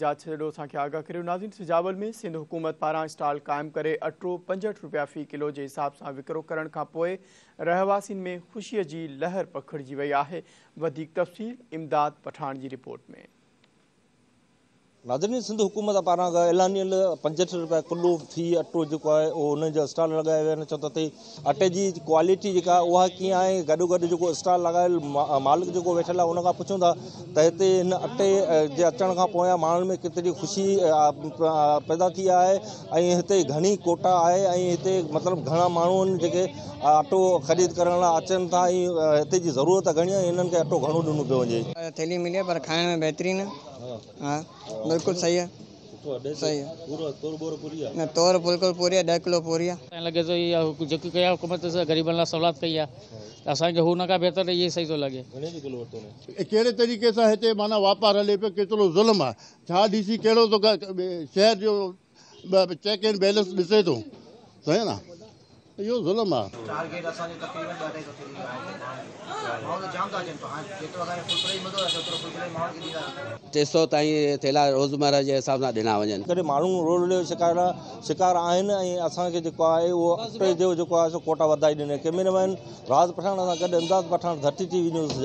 جاچ اسان کي آگاهه ڪريو. ناظرين، سجاول ۾ سنڌ حڪومت پاران اسٽال قائم ڪري اٽو 65 رپيا في ڪلو جي حساب سان وڪرو ڪرڻ کان پوء رهواسين ۾ خوشي جي لهر پکڙجي وئي آهي. وڌيڪ تفصيل امداد پٺاڻ جي رپورٽ ۾. ناظرين، سنڌ حڪومت پاران اعلانيل 65 رپيا ڪلو في اٽو جيڪو آهي اهو انهن جا اسٽال لڳايا ويا آهن. ڇو ته هتي اٽي جي ڪوالٽي جيڪا اها ڪيئن آهي، گڏو گڏ جيڪو اسٽال لڳايل مالڪ جيڪو ويٺل آهي ان کان پڇون ٿا ته هتي هن اٽي جي اچڻ کان پويان ماڻهن ۾ ڪيتري خوشي پيدا ٿي آهي ۽ هتي گهڻي ڪوٽا آهي ۽ هتي مطلب گهڻا ماڻهو آهن جيڪي اٽو خريد ڪرڻ لاء اچن ٿا ۽ هتي جي ضرورت گهڻي آهي، هنن کي اٽو گهڻو ڏنو پيو وڃي. ٿيلهي ملي پر کائڻ ۾ بهترين آهي. ها بلڪل صحيح آهي. صحيح آهي. پورو تور بور پوري آهي. نه تور بلڪل پوري آهي، 10 ڪلو پوري آهي. لڳي ٿو اها جيڪي ڪئي آهي حڪومت غريبن لاء سهولت ڪئي آهي ته اسان کي هو ان کان بهتر اهي صحيح ٿو لڳي. گهڻي جو ڪلو ورتو هن؟ ڪهڙي طريقي سان هتي معنيٰ واپار هلي پيو، ڪيترو ظلم آهي. ڇا ڊي سي ڪهڙو ٿو شهر جو چيڪ اينڊ بيلنس ڏسي ٿو، صحيح نه؟ اهو ظلم آهي. ٽارگيٽ اسان جو تقريبن 250 ٿيلهي جو آهي ماڻهن جو، ماڻهو ته جام ٿا اچن پر هاڻي جيترو اسان کي فل پرائيز ملندو آهي اوترو فل پرائيز ماڻهن کي ڏينداسين. 300 تائين ٿيلها روزمره جي حساب سان ڏنا وڃن. ڪري ماڻهو رولڙي جو شڪار آهن ۽ اسان کي جيڪو آهي اهو اٽي جو جيڪو آهي سو ڪوٽا وڌائي ڏني. ڪئميرا مين راز پٺاڻ سان گڏ Imdad Pathan, Dharti T V news.